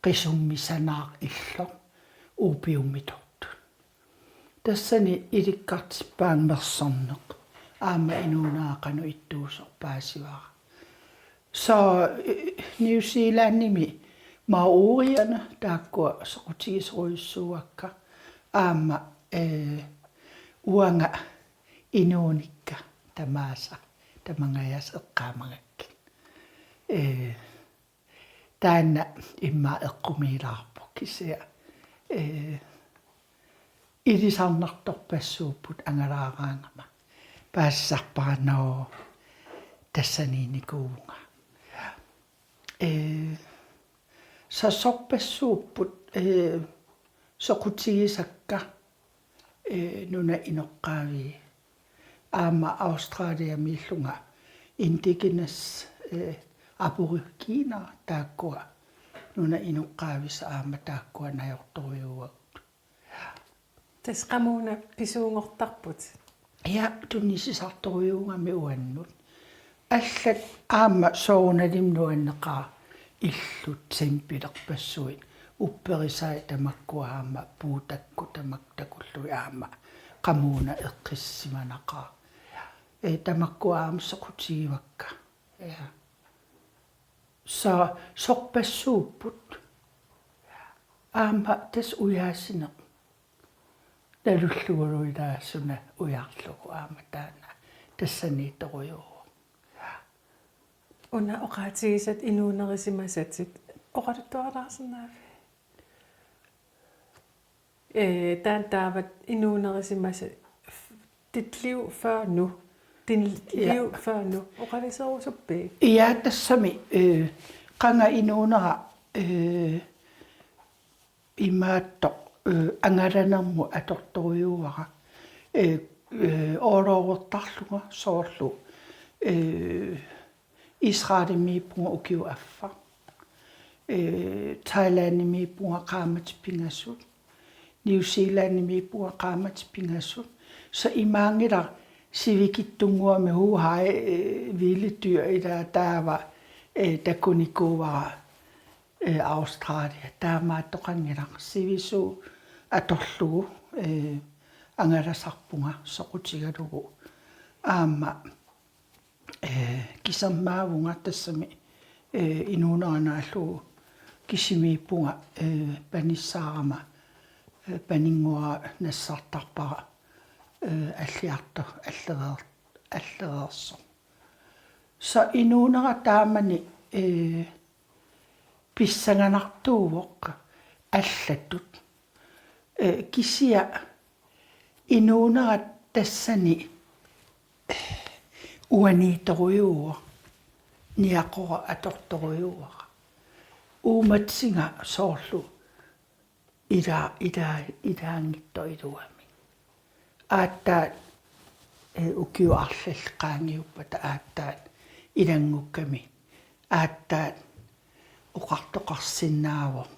qisummisanaaq illoq opiumitortut. Tassani ilikkartippaannga mersorneq. Aamma inuunera qanoq ittuusoq paasivara. Så, eh, New Zealandimi maoriana taakkua soqutigisorujussuuakka. Aamma, eh, uanga inuunikka tamaasa, tamangajasat eqqaamagakkit. Eh, Taanna immaqa eqqumiilaarpoq kisianni, eh, ilisarnartorpassuupput angalaaraangama. Paasisarpara, nå, tassaniinnikuuvunga. Eh, så sorpassuupput, eh, soqutigisakka, eh, nunap inoqqaavi. Aamma Australiamiillunga indigenous, eh, aboriginer taakkua nunap inoqqaavisa aamma taakkua najortorujuuagut. Tassa qamuuna pisuunngortarput. Ja, tunissisartorujuugami uannut. Allat aamma soorunalimi nuanneqaaq illut tempelerpassuit. Upperisai tamakkua aamma puutakkut tamakku takullugit aamma qamuuna eqqissisimanaqaaq. Eh, tamakkua aamma soqutigivakka. Ja. Så sorpassuupput. Aamma tassa ujaasineq. Nalullugulu ilaa suna ujarlugu aamma taanna tassaniittorujuuvoq. Una oqaatigisat inuunerisimasatit oqaluttualaarsinnaaviuk? Eh, taanna taava inuunerisimasat f-, dit liv før nu. Din Ja. liv før nu. Oqaluuserusuppit? Ja, tassami, eh, qanga inuunera, eh, imaattoq, eh, angalanermut atortorujuuara. Eh, eh, orlovertarlunga soorlu, eh, Israelimiippunga ukiup affaa. Eh, Thailandimiippunga qaammatit pingasut. New Zealandimiippunga qaammatit pingasut. Så imaanngilaq sivikitsunnguamik, huhai, eh, vilde dyr ilaa taava, eh, takunikuuara, eh, Australia. Taamaattoqanngilaq, sivisuut atorlugu, eh, angalasarpunga soqutigalugu. Aamma, eh, kisermaavunga tassami, eh, inuunera naallugu kisimiippunga, eh, panissaarama, eh, paninnguara nassartarpara, eh, alliartoq allereer-, allereersoq. Så inuunera taamani, eh, pissanganartuuvoq allatut. Eh, kisianni inuunera tassani uaniittorujuuvoq, niaqora atortorujuuara. Uumatsiga soorlu ila-, ila-, ilaanngitsoq iluamik. Aatsaat, eh, ukiut arlallit qaangiuppata aatsaat ilanngukkami. Aatsaat oqartoqarsinnaavoq: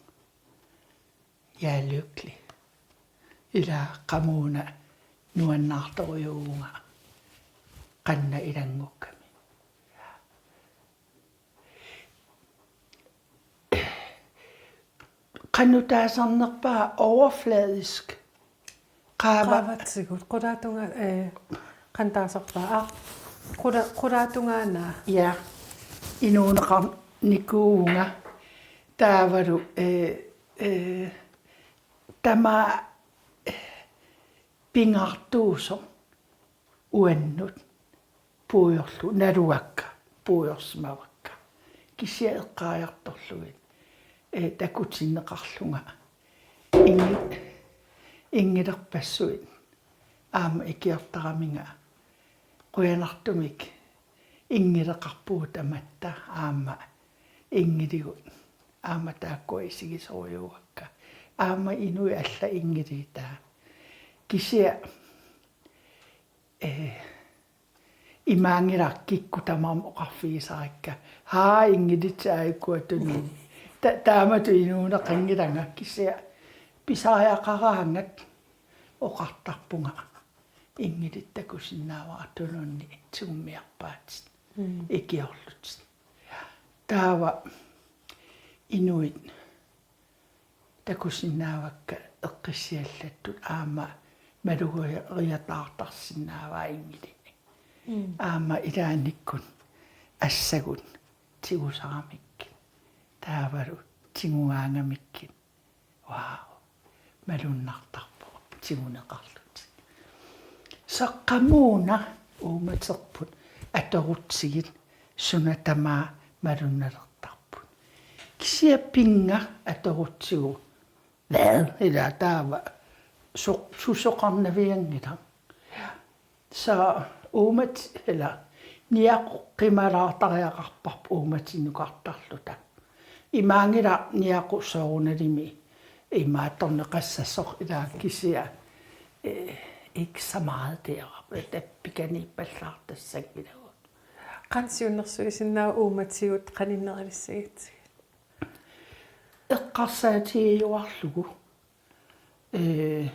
Jeg er lykkelig. Ila qamuuna nuannaartorujuuvunga qanoq ilanngukkami. Qanoq taasarnerpaa overfladisk? Qaava-, Qaavatsigut, qulaatunga-, eh, qanoq taasarpaa? Aa, qula-, qulaatungaanaa. Ja. Inuuneqarnikuuvunga taavalu, eh, eh, tamaat, eh, pingaartuusoq uannut puigorlugu, naluakka puigorsimavakka. Kisianni eqqaajartorlugit, eh, takutinneqarlunga. Inngi-, inngilerpassuit aamma ikiortaraminga qujanartumik inngileqarpugut tamatta aamma inngiligut. Aamma taakkua isigisorujuuakka. Aamma inuit allat inngiliitaa. Kisianni, eh, imaanngilaq kikkut tamarmik oqarfigisarikka: Haa, inngilitsi aajuku tununni. Ta-, taamatut inuuneqanngilanga kisianni pisariaqaraangat oqartarpunga: Inngilit takusinnaavara tununni tigummiarpaatit. Mm. Ikiorlutit. Taava inuit takusinnaavakka eqqissiallattut aamma malugeriataartarsinnaavaa inngilinik. Mm. Aamma ilaannikkut assagut tigusaramikkit. Taavalu tigugaangamikkit. Wow. Malunnartarpoq tiguneqarlutik. Soorlu qamuuna uummaterput atorutsigit suna tamaat malunnalertarput. Kisianni pinnga atorutsigu: Hvad? Ila taava su-, susoqarnavianngilaq. Så uumat-, ila niaqoq qimalaartariaqarparput uumatinnukartarluta. Imaanngilaq niaqoq soorunalimi imaattorneqassasoq ila kisianni, eh, ikke så meget der. Tappikaniippallaartassanngilagut. Qanoq siunnersuisinnaava uummatigut qaninnerulissagutsigit? Eqqarsaatigiuarlugu, eh,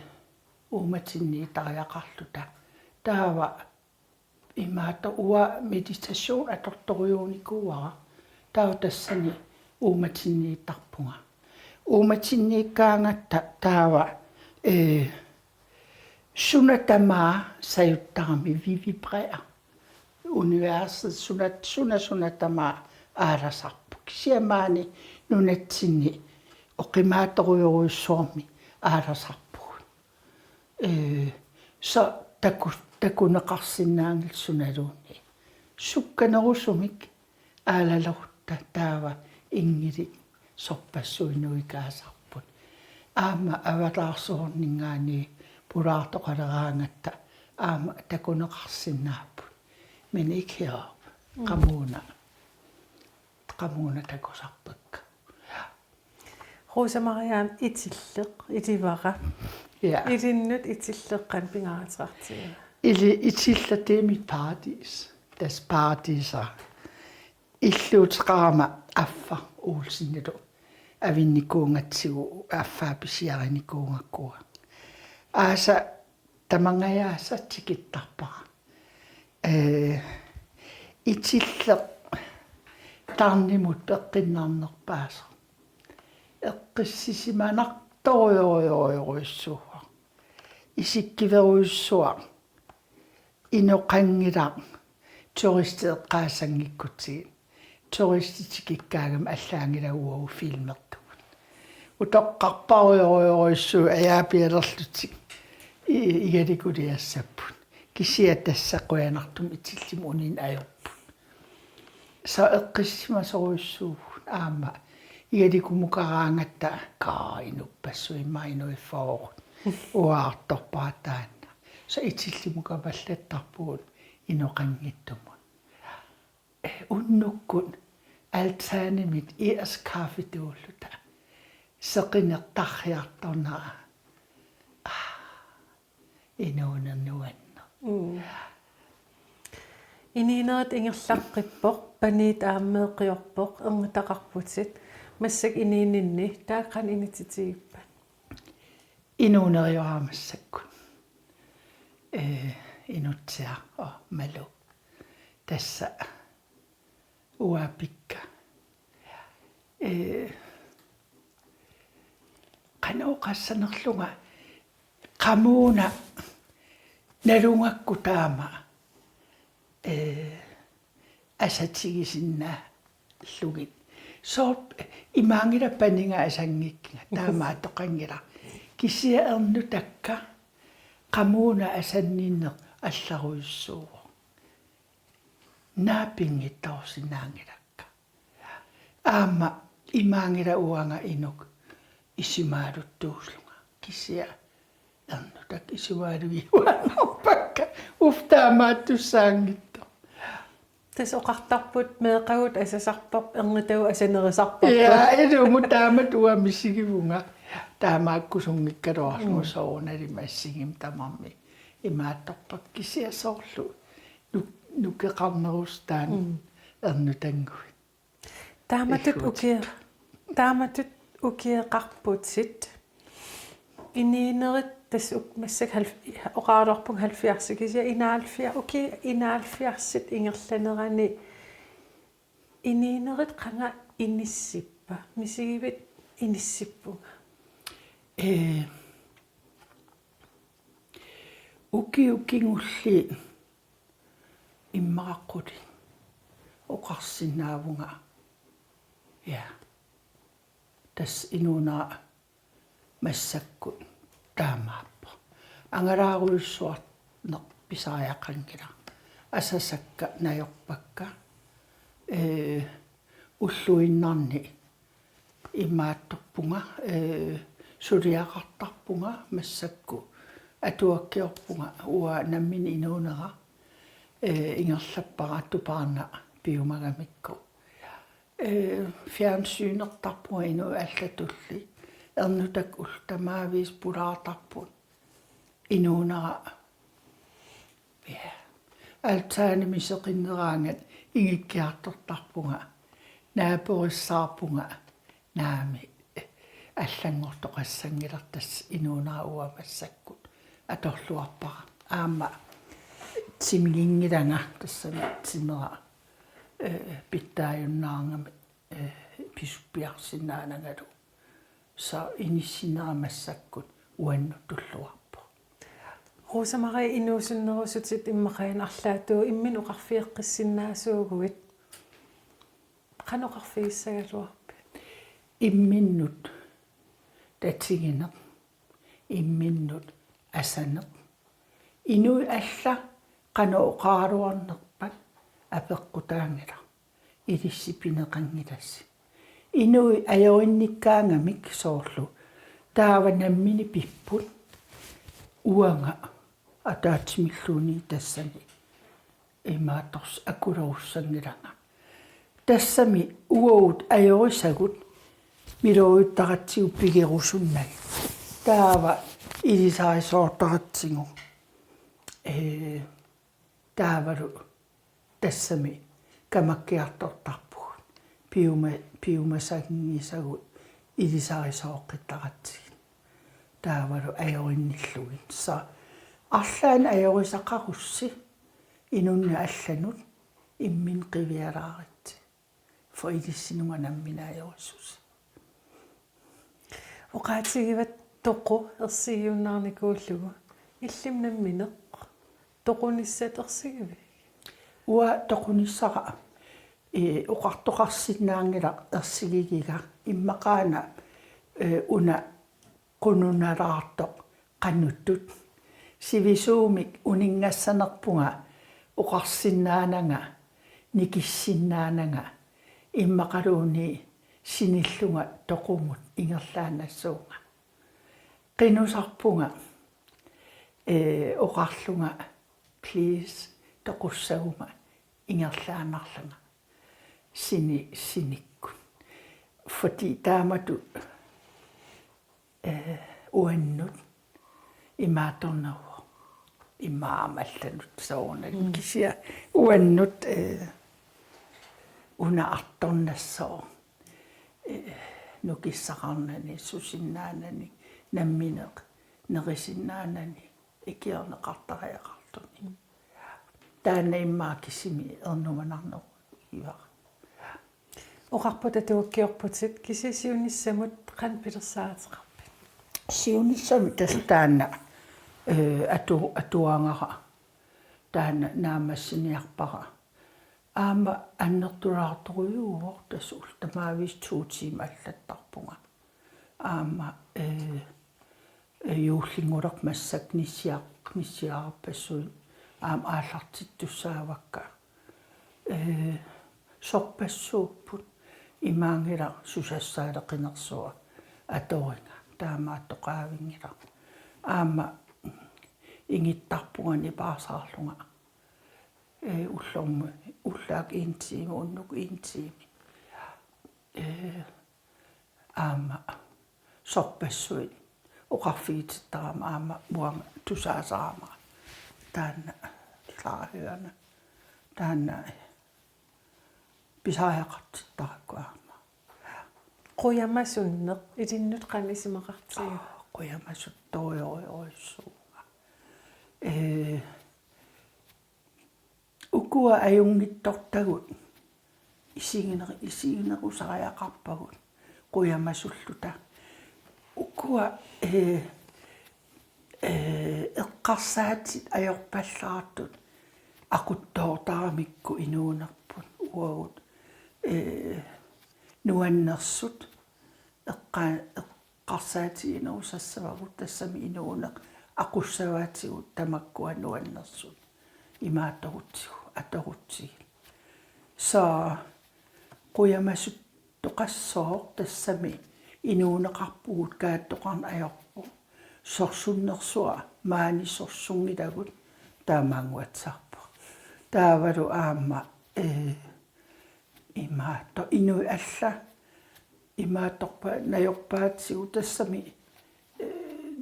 uummatinniittariaqarluta. Taava imaattoq uanga meditation atortorujuunikuuara. Taava tassani uummatinniittarpunga. Uummatinniikkaangatta taava, eh, suna tamaat sajuttarami, vi vibrerer. Universet suna, suna, suna tamaat aalasarpoq. Kisianni maani nunatsinni oqimaatsorujorujussuarmik aalasarpugut. Eh, så taku-, takuneqarsinnaanngilaq sunaluunniit. Sukkanerusumik aalalerutta taava inngilit sorpassuit nuikaasarput. Aamma avataarsuarninngaanniit pulaartoqaleraangatta aamma takuneqarsinnaapput. Men ikke heroppe. Mm. Qamuuna. Qamuuna takusarpakka. Rosa Marianne, Itilleq, ilivara. Ja. Ilinnut Itilleq qanoq pingaaruteqartigiva? Ili-, Itilleq, det er mit paradis. Tassa paradiisa. Illuuteqarama affaq Olsenilu avinnikuugatsigu affaa pisiarinikuugakkua. Aasaq tamangajaasa tikittarpara. Eh, Itilleq tarnimut peqqinnarnerpaasoq. Eqqissisimanartorujorujorujussuuvoq. Isikkiverujussuaq. Inoqanngilaq turistit eqqaasanngikkutsigit. Turistit tikikkaangami allaanngilaq uagut filmertugut. Utoqqarparujorujorujussuit ajaapialerlutik i-, igalikuliassapput. Kisianni tassa qujanartumik Itillimut uninnga ajorput. Så eqqissisimasorujussuuvugut aamma Igalikkumukaraangatta kaa inuppassuit immaqa inuit fyrre. Uanga artorpara taanna. Soorlu itillimukapallattarpugut inoqanngitsumut. Eh, unnukkut altanimit ias kaffituulluta. Seqineq tarriartornera. Ah, inuuneq nuanneq. Mm. Iniinerit ingerlaqqippoq, paniit aamma meeqqiorpoq, erngutaqarputit. Massakkut iniininni, taava qanoq inititigippat? Inuuneriorama massakkut. Eh, Inutsiaq, oh, Malu. Tassa uanga pikka. Eh, qanoq oqassanerlunga qamuuna nalugakku taama, eh, asatigisinnaallugit. Soorlu imaanngilaq paniga asanngikkiga, taamaattoqanngilaq. Kisianni ernutakka qamuuna asanninneq allarujussuuvoq. Naapinngitsoorsinnaanngilakka. Aamma imaanngilaq uanga inuk isumaaluttuullunga. Kisianni ernutakka isumaalugiuaannarpakka. Uffa taamaattussaanngitsoq. Tassa oqartarput meeqqagut asasarpar-, erngutagut asanerisarparput. Ja, ilumut taamatut uanga misigivunga. Taamaakkusunngikkaluarlugu, mm, soorunalimi assigimmat tamarmik imaattorpakka, kisianni soorlu nuk-, nukeqarnerusoq taanna, mm, ernutannguit. Taamatut ukie-, taamatut ukioqarputit. Iniinerit tassa uk-, massakkut halv-, oqaraluarpunga halvfjerdsit, kisianni enoghalvfjerds, ukiut enoghalvfjerdsit ingerlanerani iniinerit qanga inissippa? Misigivit inissippunga? Ee, ukiut kingulliit immaqa qulit oqarsinnaavunga. Ja. Tassa inuunera massakkut taamaappoq. Angalaarujussuarneq pisariaqanngilaq. Asasakka najorpakka. Ee, ulluinnarni imaattorpunga, ee, suliaqartarpunga massakkut atuakkiorpunga uanga nammineq inuunera, ee, ingerlappara Tupaarnaq piumagamikku. Ee, fjernsynertarpunga inuit allatulli. Ernutakka ullut tamaviisa pulaartarput. Inuunera. Ja. Altanimi seqinneraangat ingikkiartortarpunga. Naaperissaarpunga. Naamik. Allanngortoqassanngilaq, tassa inuunera uanga massakkut atorluarpara. Aamma timiginngilanga tassami timera, ee, pitsaajunnaarngamik, ee, pisuppiarsinnaanangalu. Soorlu inissinnera massakkut uannut tulluarpoq. Rosa Marie, inuusunnerusutit immaqa arlaatigut imminnut oqarfigeqqissinnaasuuguit. Qanoq oqarfigissagaluarpit? Imminnut tatigineq, imminnut asaneq. Inuit allat qanoq oqaraluarnerpat apeqqutaanngilaq. Ilissi pineqanngilasi. Inuit ajorinnikkaangamik soorlu. Taava nammineq pipput. Uanga ataatsimilluunniit tassani imaattoq akulerussanngilanga. Tassami uagut ajorisagut miloriuttaratsigu pigerusunnagit. Taava ilisarisoortaratsigu. Ee, taavalu tassami kamakkiartortarpugut. Piuma-, piumasanngisagut ilisarisooqqittaratsigit. Taavalu ajorinnillugit. Soorlu arlaannik ajorisaqarussi inunnik allanut imminut qivialaaritsi. For ilissinnut nammineq ajorisusi. Oqaatigivat toqu ersigiunnaarnikuullugu. Illimmi nammineq toqunissat ersigivigit? Uanga toqunissara, ee, oqartoqarsinnaanngilaq ersigigiga immaqaana, ee, una qununalaartoq qanuttut. Sivisuumik uninngassanerpunga oqarsinnaananga, nikissinnaananga, immaqaluunniit sinillunga toqumut ingerlaannassuunga. Qinusarpunga, ee, oqarlunga please toqussaguma ingerlaannarlanga sini-, sinikkut. Fordi taamatut, ee, uannut imaattorneruvoq. Imaammallanut soorunami. Mm. Kisianni uannut, ee, una artornassooq. Ee, nukissaqarnani, susinnaanani, nammineq, nerisinnaanani, ikiorneqartariaqarluni. Taanna immaqa kisimi ernumanarneruvoq ivara. Oqarput atuakkiorputit, kisianni siunissamut qanoq pilersaaruteqarpit? Siunissami tassa taanna, ee, atu-, atuagara. Taanna naammassiniarpara. Aamma annertulaartorujuuvoq tassa ullut tamaavisa to timer allattarpunga. Aamma, ee, ee, juullinngorneq massakkut nissiaq-, nissiarpassuit aamma aallartittussaavakka. Ee, sorpassuupput, imaanngilaq susassaaleqinersua atoriga, taamaattoqaavinngilaq. Aamma ingittarpunga nipaarsaarlunga. Ee, ullormut, ullaakkut en time, unnukkut en time. Ee, aamma sorpassuit oqarfigitittarama aamma uanga tusaasarama taanna klarhørende. Taanna pisariaqartittarakku aamma. Qujamasunneq ilinnut qanoq isumaqartigiva? Aa, qujamasuttorujorujorujussuuvunga. Ee, ukua ajunngitsortagut isiginer-, isiginerusariaqarpagut qujamasulluta. Ukua, ee, ee, eqqarsaatit ajorpallaartut aquttoortaramikku inuunerput uagut, ee, nuannersut eqqa-, eqqarsaatiginerusassavagut tassami inuuneq aqussavaatigut tamakkua nuannersut imaattorutsigu atorutsigit. Så qujamasuttoqassooq tassami inuuneqarpugut kaattoqarneq ajorpoq. Sorsunnersua maani sorsunngilagut taamaannguatsiarpoq. Taavalu aamma, ee, imaattoq inuit allat imaattorpaat najorpaatigut tassami, ee,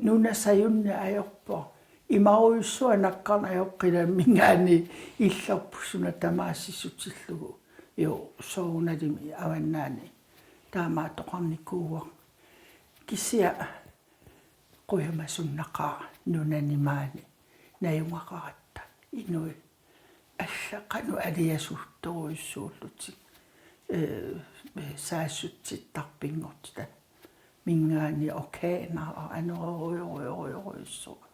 nuna sajunneq ajorpoq. Imarujussuaq nakkarneq ajoqqilamingaani illerput suna tamaat sissutillugu. Jo, soorunalimi avannaani taamaattoqarnikuuvoq. Kisianni qujamasunnaqaaq nunani maani najugaqaratta inuit allat qanoq aliasuttorujussuullutik, ee, saassutsittarpinngortitaminngaanniit organerit anorerujorujorujussuupput.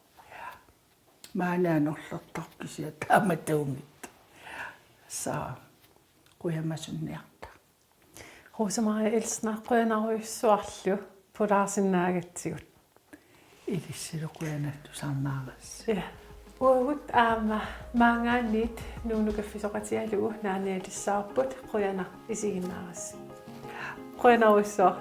Maani anorlertarput kisianni taamatuunngitsoq. Så qujamasunniarta. Rosa Maria Nielsen, qujanarujussuarlu pulaarsinnaagatsigut. Ilissilu qujanaq tusarnaarassi. Ja. Uagut aamma maanngaanniit Nuunu kaffisoqatigalugu naanialissavarput, qujanaq isiginnaarassi. Qujanarujussuaq.